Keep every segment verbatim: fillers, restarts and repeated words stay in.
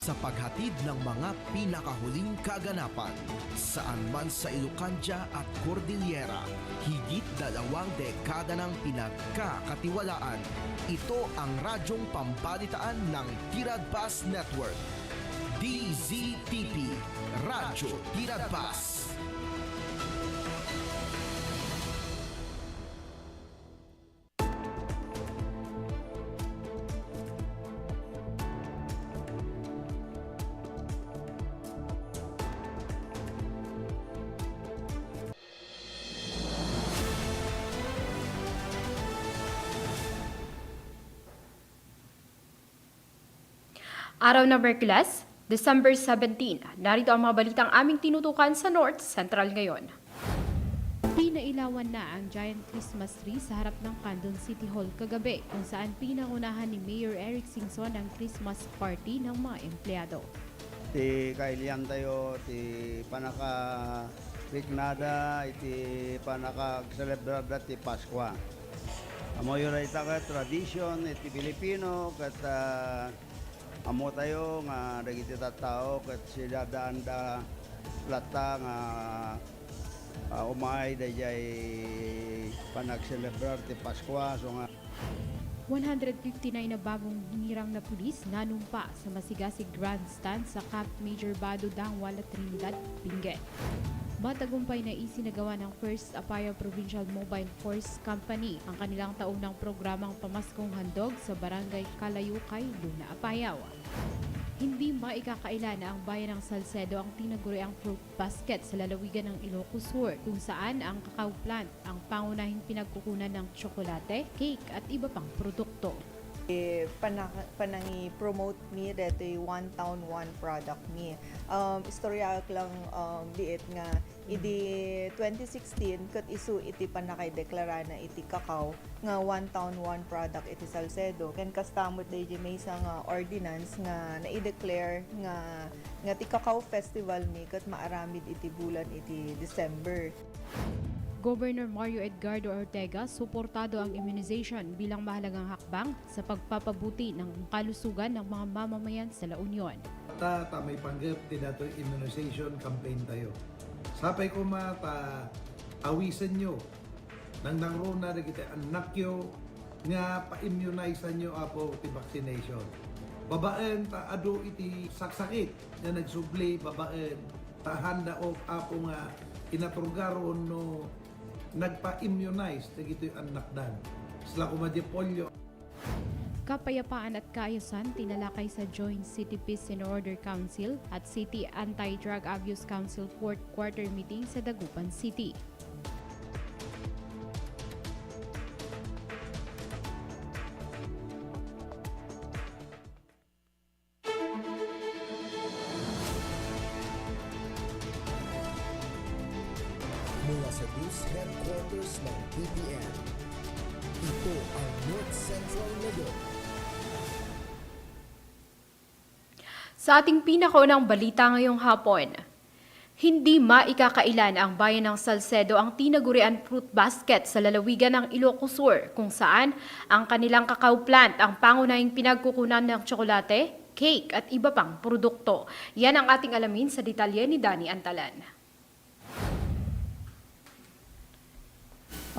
Sa paghatid ng mga pinakahuling kaganapan, saan man sa Ilocandia at Cordillera, higit dalawang dekada ng pinagkakatiwalaan. Ito ang radyong pambalitaan ng Tiradpas Network. D Z T P, Radyo Tiradpas. Araw na Miyerkules, December seventeen. Narito ang mga balitang aming tinutukan sa North Central ngayon. Pinailawan na ang giant Christmas tree sa harap ng Candon City Hall kagabi, kung saan pinagunahan ni Mayor Eric Singson ang Christmas party ng mga empleyado. Ti kailiantayo ti panakabiknada iti panakagselebrar ti Paskua. Ammoyo dayta ket tradision iti Pilipino ket, ah, ammotayo nga dagiti tattao ket sidadaanda latta nga, ah, umay daydiay panagselebrar ti Paskua. So nga, One hundred fifty-nine a bagong hinirang na pulis nanumpa sa masigasig grandstand sa Camp Major Bado Dangwala, Trinidad, Benguet. Matagumpay na isinagawa ng First Apayao Provincial Mobile Force Company ang kanilang taunang programang pamaskong handog sa Barangay Kalayukay, Luna, Apayao. Hindi maikakaila na ang bayan ng Salcedo ang tinaguriang fruit basket sa lalawigan ng Ilocos Sur, kung saan ang cacao plant ang pangunahing pinagkukunan ng tsokolate, cake at iba pang produkto. Eh, pana-, panangi-promote mi detoy one town, one product mi. Um, istoryaak lang, um, biit nga idi twenty sixteen ket isu iti pannakaideklarana iti cacao nga one town, one product iti Salcedo. Ken kasta met daydi maysa nga ordinance nga naideclare nga, nga ti Cacao Festival mi ket maaramid iti bulan iti December. Governor Mario Edgardo Ortega, suportado ang immunization bilang mahalagang hakbang sa pagpapabuti ng kalusugan ng mga mamamayan sa La Union. Ta, ta maipanggep ti datoy immunization campaign tayo. Sapay koma ta awisenyo nang nangruna dagiti annakyo nga pa-immunize-anyo, Apo, ti vaccination. Babaen ta adu iti saksakit nga nagsubli, babaen ta handaok, Apo, nga inatrugaron no nagpa-immunize dagitoy annakdan. Sla koma di polio. Kapayapaan at kaayusan, tinalakay sa Joint City Peace and Order Council at City Anti-Drug Abuse Council fourth quarter meeting sa Dagupan City. Mula sa News Headquarters ng P P N, ito ang North Central ngayon. Sa ating pinakaunang balita ngayong hapon, hindi maikakaila na ang bayan ng Salcedo ang tinagurian fruit basket sa lalawigan ng Ilocos Sur, kung saan ang kanilang cacao plant ang pangunahing pinagkukunan ng tsokolate, cake at iba pang produkto. Yan ang ating alamin sa detalye ni Danny Antalan.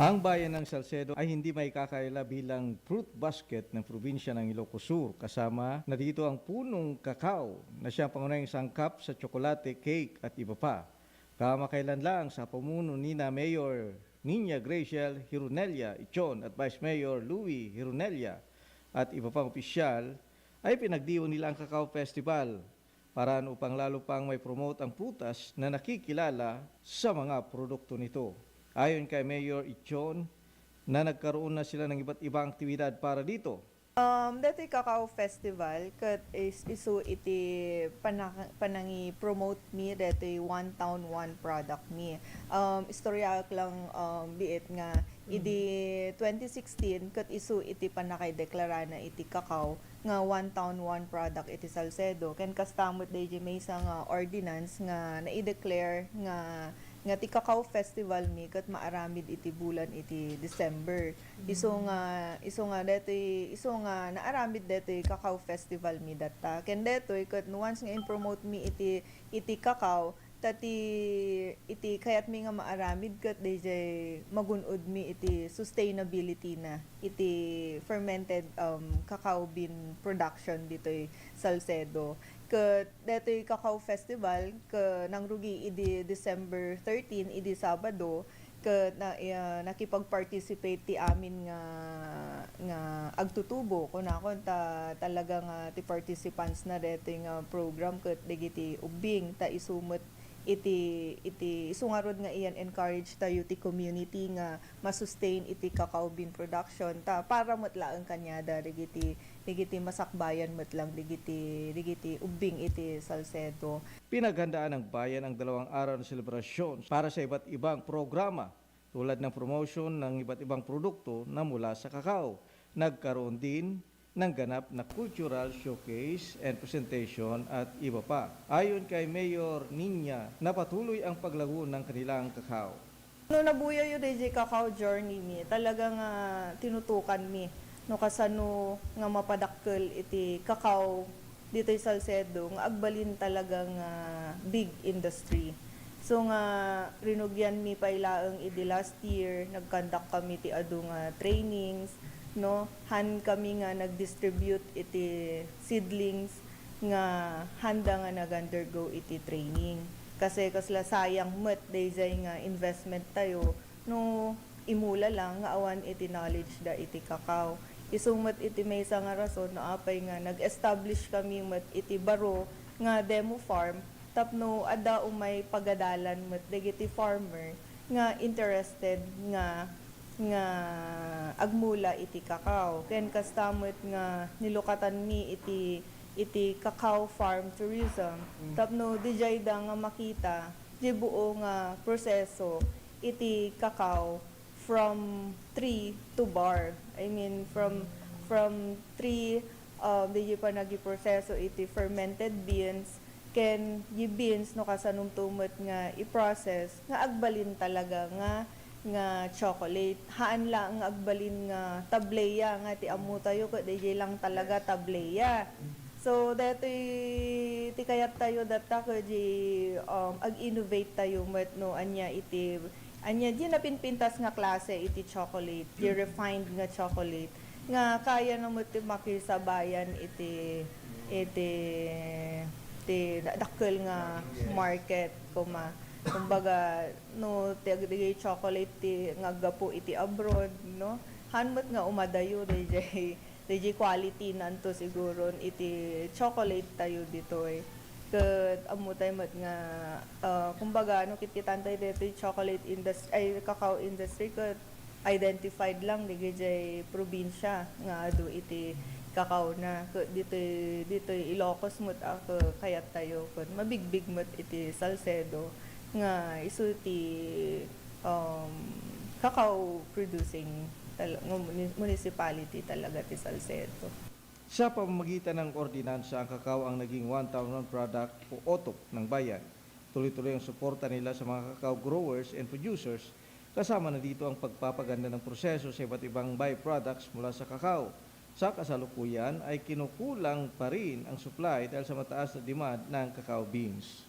Ang bayan ng Salcedo ay hindi maikakaila bilang fruit basket ng probinsya ng Ilocos Sur, kasama na dito ang punong kakao na siyang pangunahing sangkap sa tsokolate, cake at iba pa. Kamakailan lang sa pamuno nina Mayor Niña Graciel Hironelia Ichon at Vice Mayor Louie Hironelia at iba pang opisyal ay pinagdiwang nila ang Cacao Festival para upang lalo pang mai-promote ang prutas na nakikilala sa mga produkto nito. Ayon kay Mayor Ichon, na nagkaroon na sila ng iba't ibang aktibidad para dito. Um, detoy Cacao Festival ket is-, isu iti pana-, panangi-promote mi detoy one town, one product mi. Um, istoryaak lang, um, biit nga idi twenty sixteen ket isu iti pannakaideklarana iti cacao nga one town, one product iti Salcedo. Ken kasta met daydi maysa nga ordinance nga naideclare nga, Nga ti Cacao Festival mi ket maaramid iti bulan iti December. Isu nga, isu nga detoy, isu nga naaramid detoy Cacao Festival mi datta. Ken detoy ket no once nga impromote mi iti, iti cacao, ta ti, iti kayatmi nga maaramid ket dayjay magun-odmi iti sustainability na iti fermented, um, cacao bean production ditoy Salcedo. Ket detoy Cacao Festival, ke-, nangrugi idi December thirteen, idi Sabado, ket na, ah, nakipag-participate ti amin nga, nga agtutubo, kunakon, ta talaga nga ti participants na detoy nga program ket dagiti ubbing, ta isu met iti, iti, isu ngarud nga iyan encourage tayo ti community nga ma-sustain iti cacao bean production, ta para met laeng kaniada dagiti, dagiti masakbayan met lang dagiti, dagiti ubbing iti Salcedo. Pinaghandaan ng bayan ang dalawang araw na selebrasyon para sa iba't ibang programa tulad ng promotion ng iba't ibang produkto na mula sa kakao. Nagkaroon din ng ganap na cultural showcase and presentation at iba pa. Ayon kay Mayor Niña, napatuloy ang paglago ng kanilang kakao. No nabuyayo dayjay cacao journey mi, talaga nga tinutukan mi no kasano nga mapadakkel iti cacao ditoy Salcedo nga agbalin talaga nga big industry. So nga rinugian mi pay laeng idi last year, nag-conduct kami ti adu nga trainings, no? Han kami nga nag-distribute iti seedlings nga handa nga nag-undergo iti training. Kasi kasla sayang met dayjay nga investment tayo no imula lang nga awan iti knowledge da iti cacao. Isu met iti maysa nga rason no apay nga nag-establish kami met iti baro nga demo farm tapno adda umay pagadalan met dagiti farmer nga interested nga, nga agmula iti cacao. Ken kasta met nga nilukatanmi iti, iti cacao farm tourism. Mm. Tapno dijayda nga makita di buo nga proseso iti cacao from tree to bar. I mean, from, from tree, um, di panagiproseso iti fermented beans, ken di beans no kasanumto met nga i-process nga agbalin talaga nga, nga chocolate. Haan la nga agbalin nga tableya nga ti ammo tayo ket di lang talaga tableya. So, detoy ti kayat tayo datta ket di, um, ag-innovate tayo met no ania iti Ania, di napinpintas nga klase iti chocolate, di refined nga chocolate, nga kaya na met ti makisabayan iti, iti, ti da-, dakkel nga market, kuma. Kumbaga, no, ti agdagiti chocolate ti nga aggapu iti abroad, no? Haan met nga umadayo, dayjay Dayjay quality nanto siguron iti chocolate tayo ditoy. Ket ammo tayo met nga, ah, kumbaga, no, kitkitan tayo ditoy chocolate industry, ay, cacao industry, ket identified lang dagijay probinsya nga adu iti cacao na. Ket ditoy, ditoy Ilocos met a, ke-, kayat tayo, ket mabigbig met iti Salcedo nga isu ti um, cacao producing tal-, ng muni-, municipality talaga ti Salcedo. Sa pamamagitan ng ordinansa, ang kakao ang naging one-town, one-product o OTOP ng bayan. Tuloy-tuloy ang suporta nila sa mga cacao growers and producers, kasama na dito ang pagpapaganda ng proseso sa iba't ibang byproducts mula sa kakao. Sa kasalukuyan ay kinukulang pa rin ang supply dahil sa mataas na demand ng cacao beans.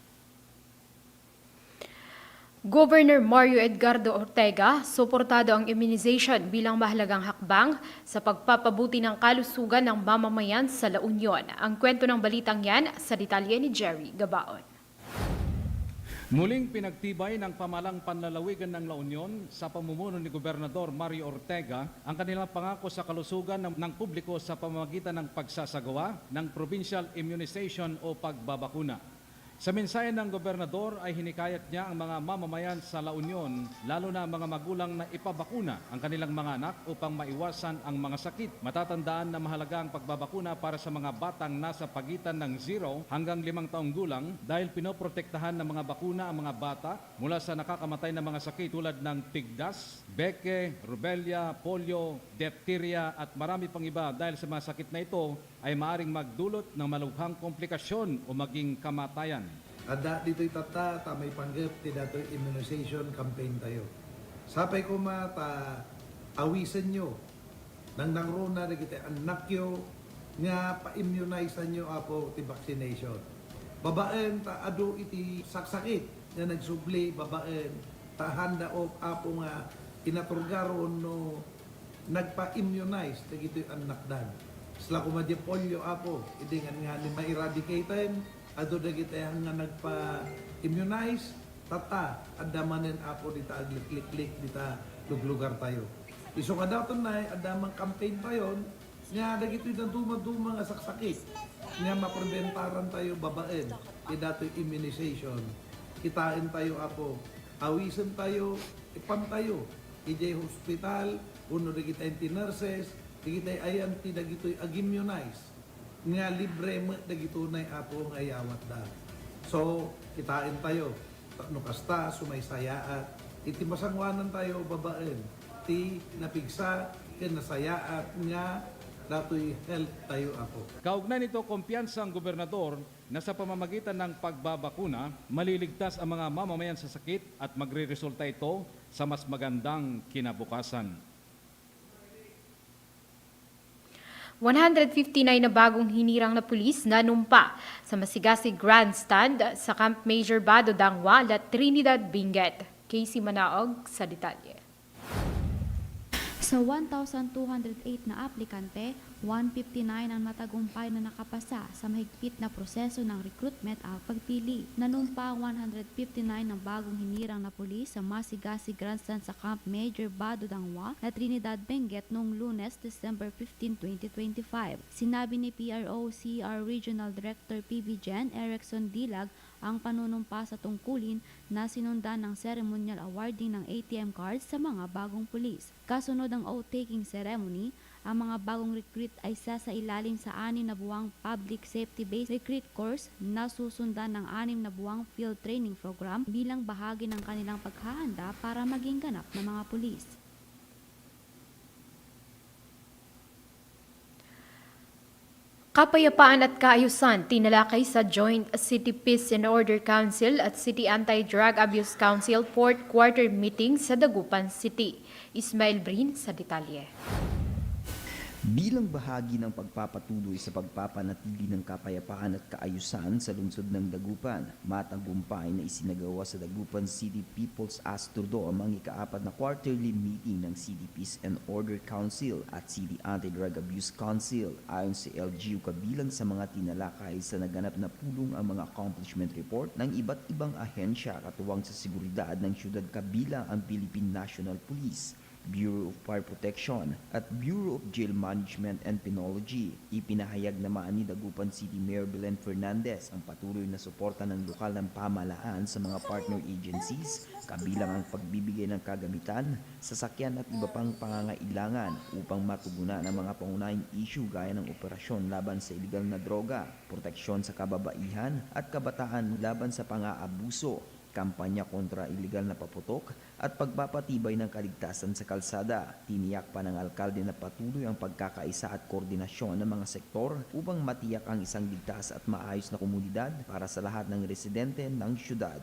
Governor Mario Edgardo Ortega, suportado ang immunization bilang mahalagang hakbang sa pagpapabuti ng kalusugan ng mamamayan sa La Union. Ang kwento ng balitang yan sa detalye ni Jerry Gabaon. Muling pinagtibay ng pamahalang panlalawigan ng La Union sa pamumuno ni Gobernador Mario Ortega ang kanilang pangako sa kalusugan ng, ng publiko sa pamamagitan ng pagsasagawa ng provincial immunization o pagbabakuna. Sa mensahe ng gobernador ay hinikayat niya ang mga mamamayan sa La Union, lalo na ang mga magulang, na ipabakuna ang kanilang mga anak upang maiwasan ang mga sakit. Matatandaan na mahalaga ang pagbabakuna para sa mga batang nasa pagitan ng zero hanggang limang taong gulang dahil pinoprotektahan ng mga bakuna ang mga bata mula sa nakakamatay na mga sakit tulad ng tigdas, beke, rubella, polio, diphtheria at marami pang iba. Dahil sa mga sakit na ito, ay maaring magdulot ng malubhang komplikasyon o maging kamatayan. Adda ditoy tatta ta maipanggep ti datoy immunization campaign tayo. Sapay koma ta awisenyo, nangnangruna dagiti annakyo nga pa-immunizeanyo, Apo, ti vaccination. Babaen ta adu iti saksakit nga nagsubli, babaen ta handa, Apo, nga inaturgaron no nagpa-immunize dagitoy annakdan. Kasla koma di polio, Apo, idi ngan nga ni ma-eradicate-en, adu dagiti nga nagpa-immunize, tatta, adda manen, Apo, dita aglikliklik, dita luglugar tayo. Isu nga daton nay, adda man campaign tayon, nga dagitoy dadumaduma nga saksakit, nga mapreventaran tayo babaen, ti datoy immunization. Kitaen tayo, Apo, awisen tayo, ipan tayo, idiay hospital, wenno dagiti nurses, dagiti ayan ti dagitoy ag-immunize, nga libre met dagitunay, Apo, nga iyawatda. So, kitaen tayo, tapno kasta, sumaysayaat iti masangoanan tayo babaen ti napigsa ken nasayaat nga datoy health tayo, Apo. Kaugnay nito, kumpiyansa ang gobernador na sa pamamagitan ng pagbabakuna, maliligtas ang mga mamamayan sa sakit at magreresulta ito sa mas magandang kinabukasan. One hundred fifty-nine na bagong hinirang na pulis nanumpa sa Masigasig Grandstand sa Camp Major Bado Dangwa, La Trinidad, Benguet. Casey Manaog sa detalye. Sa one thousand two hundred eight na aplikante, one fifty-nine ang matagumpay na nakapasa sa mahigpit na proseso ng recruitment at pagpili. Nanumpa ang one hundred fifty-nine ng bagong hinirang na pulis sa Masigasig Grandstand sa Camp Major Bado Dangwa, La Trinidad, Benguet noong Lunes, December fifteen, twenty twenty-five. Sinabi ni P R O C R Regional Director P V Gen Erickson Dilag ang panunumpa sa tungkulin na sinundan ng ceremonial awarding ng A T M cards sa mga bagong pulis. Kasunod ang oath-taking ceremony, ang mga bagong recruit ay sasailalim sa anim na buwang Public Safety Base Recruit Course na susundan ng anim na buwang field training program bilang bahagi ng kanilang paghahanda para maging ganap na mga pulis. Kapayapaan at kaayusan, tinalakay sa Joint City Peace and Order Council at City Anti-Drug Abuse Council Fourth Quarter Meeting sa Dagupan City. Ismael Brin sa detalye. Bilang bahagi ng pagpapatuloy sa pagpapanatili ng kapayapaan at kaayusan sa lungsod ng Dagupan, matagumpay na isinagawa sa Dagupan City People's Astor Dome ang ikaapat na quarterly meeting ng City Peace and Order Council at City Anti-Drug Abuse Council. Ayon si L G U, kabilang sa mga tinalakay sa naganap na pulong ang mga accomplishment report ng iba't ibang ahensya katuwang sa seguridad ng syudad, kabilang ang Philippine National Police, Bureau of Fire Protection, at Bureau of Jail Management and Penology. Ipinahayag naman ni Dagupan City Mayor Belen Fernandez ang patuloy na suporta ng lokal na pamahalaan sa mga partner agencies, kabilang ang pagbibigay ng kagamitan, sasakyan at iba pang pangangailangan upang matugunan ang mga pangunahing issue gaya ng operasyon laban sa iligal na droga, proteksyon sa kababaihan at kabataan laban sa pang-aabuso, kampanya kontra iligal na paputok at pagpapatibay ng kaligtasan sa kalsada. Tiniyak pa ng alkalde na patuloy ang pagkakaisa at koordinasyon ng mga sektor upang matiyak ang isang ligtas at maayos na komunidad para sa lahat ng residente ng syudad.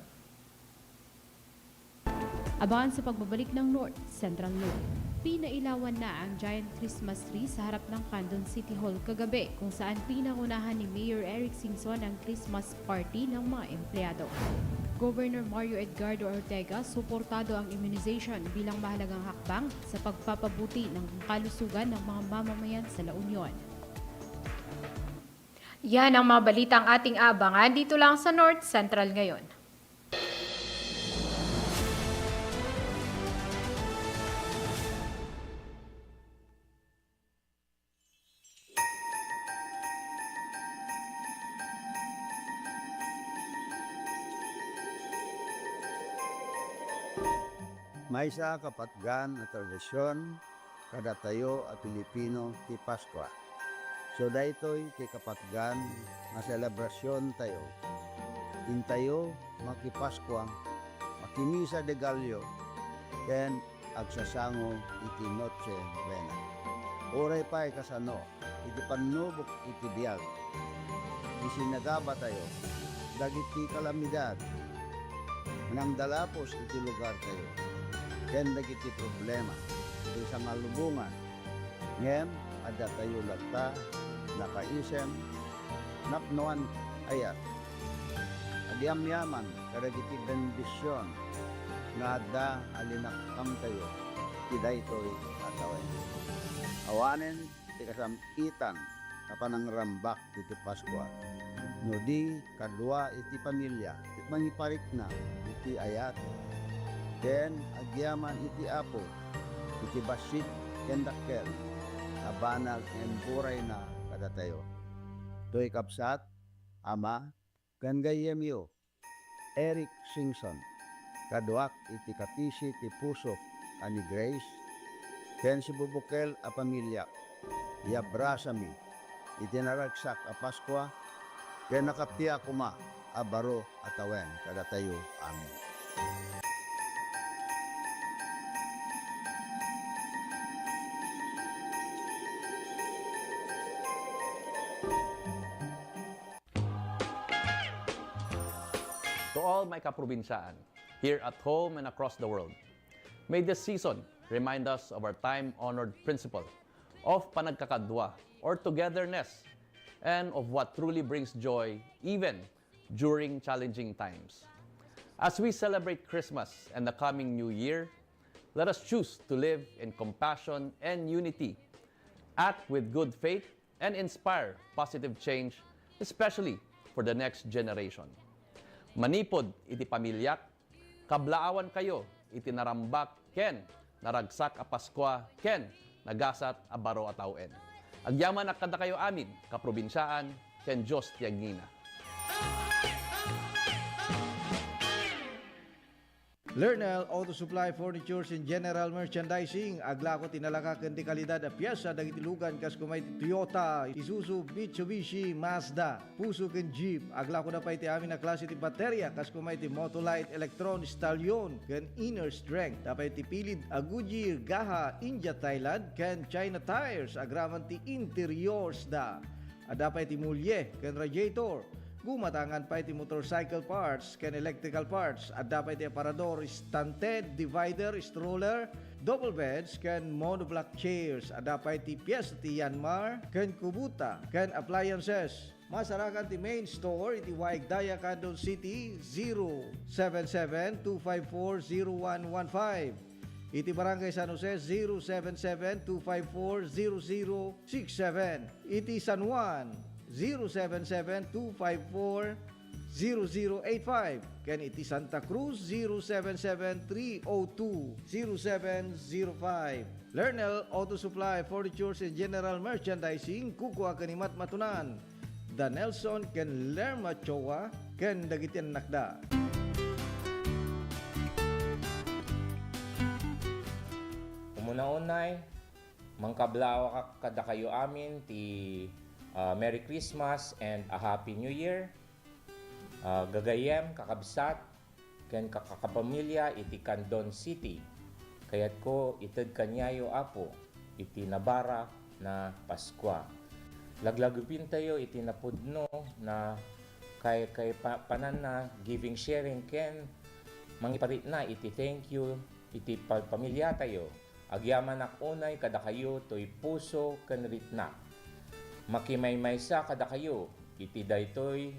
Abangan sa pagbabalik ng North Central News. Pinailawan na ang giant Christmas tree sa harap ng Candon City Hall kagabi, kung saan pinagunahan ni Mayor Eric Singson ang Christmas party ng mga empleyado. Governor Mario Edgardo Ortega, suportado ang immunization bilang mahalagang hakbang sa pagpapabuti ng kalusugan ng mga mamamayan sa La Union. Yan ang mga balitang ating aabangan dito lang sa North Central Ngayon. Maysa a kapatgan a tradision kadatayo a Pilipino ti Paskua. So, daytoy ti kapatgan nga selebrasiontayo. Intayo makipaskua, makimisa de Gallo, ken agsasango iti Noche Buena. Uray pay kasano, iti pannubok iti biag, isinagabatayo dagiti kalamidad nga nangdalapos iti lugartayo, ken dagiti problema iti sangalubongan. Ngem addatayo latta nakaisem, napnoan, ayat. Agyamyaman kadagiti bendision nga adda a linakkamtayo iti daytoy a tawen. Awanen ti kasam-itan a panangrambak iti Paskua, no di kadua iti pamilia ti mangiparikna iti ayat ken agyaman iti Apo iti bassit ken dakkel a banag nga imburayna kadatayo. Toy kabsat, ama, ken gayyemyo, Eric Singson, kaduak iti kapisi ti pusok a ni Grace ken sibubukel a pamiliak. Iabrasami iti naragsak a Paskua ken nakappia koma a baro a tawen kadatayo amin. To all my kaprobinsiaan, here at home and across the world, may this season remind us of our time-honored principle of panagkakadua or togetherness and of what truly brings joy even during challenging times. As we celebrate Christmas and the coming New Year, let us choose to live in compassion and unity, act with good faith, and inspire positive change, especially for the next generation. Manipud iti pamiliak, kablaawankayo iti narambak ken naragsak a Paskua ken nagasat a baro a tawen. Agyamanak kadakayo amin, kaprobinsiaan, ken Dios ti agngina. Lernel Auto Supply Furnitures and General Merchandising, aglako ti nalaka ken ti kalidad a piesa dagiti lugan kas koma iti Toyota, Isuzu, Mitsubishi, Mazda, Fuso ken Jeep. Aglako da pay ti amin a klase ti bateria kas koma iti Motolite, Electron, Stallion, ken Inner Strength. Da pay ti pilid a Goodyear, Gaha, India, Thailand, ken China tires agraman ti interiors da. Adda pay ti mulye ken radiator. Gumatangan pay ti motorcycle parts ken electrical parts. Adda pay ti aparador, stand tent, divider, stroller, double beds, ken monoblock chairs. Adda pay ti piesta ti Yanmar ken Kubota ken appliances. Masarakan ti main store iti Waigdaya, Candon City, zero seven seven two five four zero one one five. Iti Barangay San Jose, zero seven seven two five four zero zero six seven. Iti San Juan, zero seven seven two five four zero zero eight five. Ken iti Santa Cruz, zero seven seven three oh two zero seven zero five. Lernel Auto Supply, Furnitures and General Merchandising, kukua ken ni Matmatunan. Da Nelson ken Lerma Choa ken dagiti annakda. Umuna-unay, mangkablaawak kadakayo amin ti, ah, Merry Christmas and a Happy New Year. Ah, gagayyem, kakabsat, ken kakakapamilya iti Candon City. Kayatko ited kaniayo, Apo, iti nabarak na Paskua. Laglagipintayo iti napudno na kay, kay pa-, pananna, giving, sharing, ken mangiparikna iti thank you iti pa-, pamilyatayo. Agyamanak unay kadakayo toy puso ken ritnak. Makimaymaysa kadakayo iti daytoy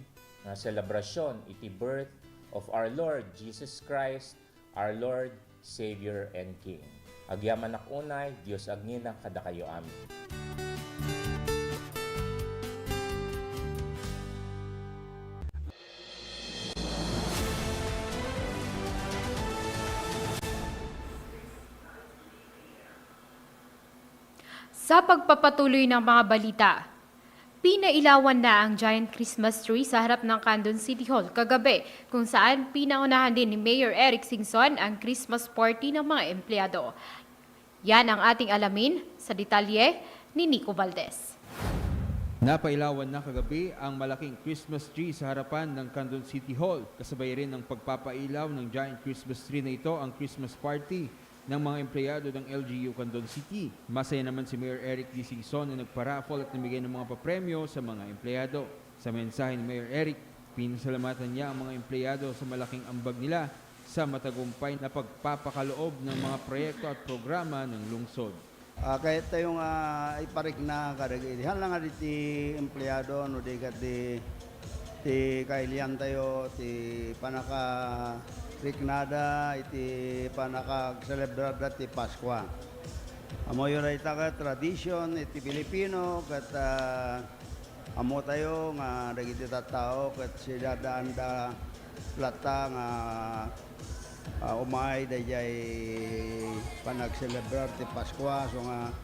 nga selebrasion iti birth of our Lord Jesus Christ, our Lord, Savior, and King. Agyamanak unay, Dios agngina kadakayo amin. Sa pagpapatuloy ng mga balita, pinailawan na ang giant Christmas tree sa harap ng Candon City Hall kagabi, kung saan pinaunahan din ni Mayor Eric Singson ang Christmas party ng mga empleyado. Yan ang ating alamin sa detalye ni Nico Valdez. Napailawan na kagabi ang malaking Christmas tree sa harapan ng Candon City Hall. Kasabay rin ng pagpapailaw ng giant Christmas tree na ito ang Christmas party ng mga empleyado ng L G U Candon City. Masaya naman si Mayor Eric D. Singson na nagpa-raffle at namigay ng mga papremyo sa mga empleyado. Sa mensahe ni Mayor Eric, Pinasalamatan niya ang mga empleyado sa malaking ambag nila sa matagumpay na pagpapakaloob ng mga proyekto at programa ng lungsod. Ah, kayat tayo nga iparikna kadagiti, haan lang nga diti empleyado, no, di ket di, ti kailian tayo, ti panakariknada, iti panakagselebrarda ti Paskua. Ammoyo dayta ket tradition iti Pilipino, ket, ah, ammo tayo nga dagiti tattao ket sidaadaanda latta nga, ah, umay daydiay panagselebrar ti Paskua. So nga,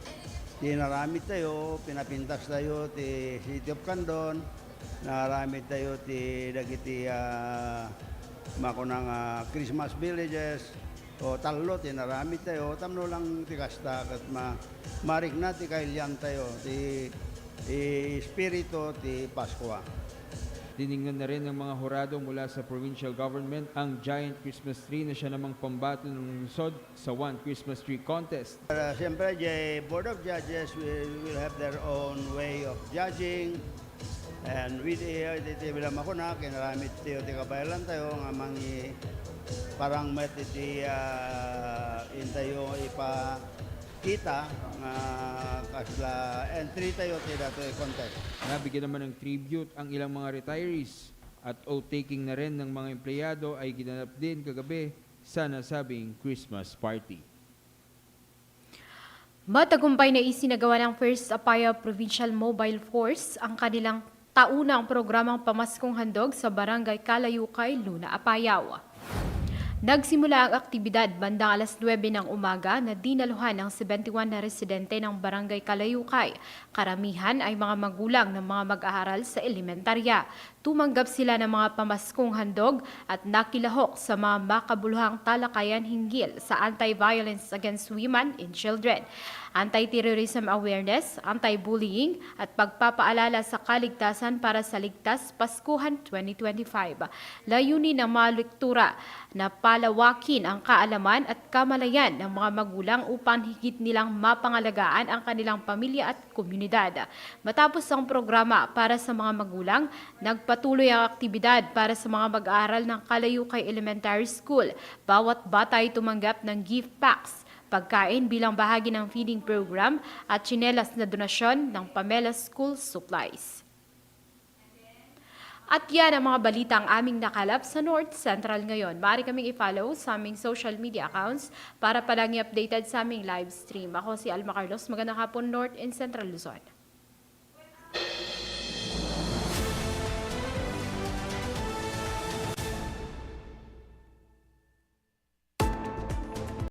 ti inaramid tayo, pinapintas tayo ti City of Candon, naaramid tayo ti dagiti, ah, makuna nga Christmas villages, o tallo ti inaramid tayo, tapno lang ti kasta, ket ma-, marikna ti kailian tayo, ti, ti espiritu ti Paskua. Tiningnan na rin ng mga hurado mula sa provincial government ang giant Christmas tree na siya namang pambato ng lungsod sa One Christmas Tree Contest. Ah, siyempre, the Board of Judges will, will have their own way of judging. And with, eh, iti, iti bilang makuna, kinaramid tayo ti kabaelan tayo nga mangi-, parang met iti, ah, intayo ipakita nga kasla entry tayo ti datoy contest. Nabigyan naman ng tribute ang ilang mga retirees at oath-taking na rin ng mga empleyado ay ginanap din kagabi sa nasabing Christmas party. Matagumpay na isinagawa ng First Apayao Provincial Mobile Force ang kanilang taunang programang pamaskong handog sa Barangay Kalayukay, Luna, Apayao. Nagsimula ang aktibidad bandang alas nuebe ng umaga na dinaluhan ng seventy-one na residente ng Barangay Kalayukay. Karamihan ay mga magulang ng mga mag-aaral sa elementarya. Tumanggap sila ng mga pamaskong handog at nakilahok sa mga makabuluhang talakayan hinggil sa anti-violence against women and children, anti-terrorism awareness, anti-bullying, at pagpapaalala sa kaligtasan para sa Ligtas Paskuhan twenty twenty-five. Layunin ng mga lektura na palawakin ang kaalaman at kamalayan ng mga magulang upang higit nilang mapangalagaan ang kanilang pamilya at komunidad. Matapos ang programa para sa mga magulang, nagpatuloy ang aktibidad para sa mga mag-aaral ng Kalayukay Elementary School. Bawat bata ay tumanggap ng gift packs, pagkain bilang bahagi ng feeding program at tsinelas na donasyon ng Pamela School Supplies. At yan ang mga balita ang aming nakalap sa North Central ngayon. Maaari kaming i-follow sa aming social media accounts para palagi updated sa aming live stream. Ako si Alma Carlos. Magandang hapon, North and Central Luzon.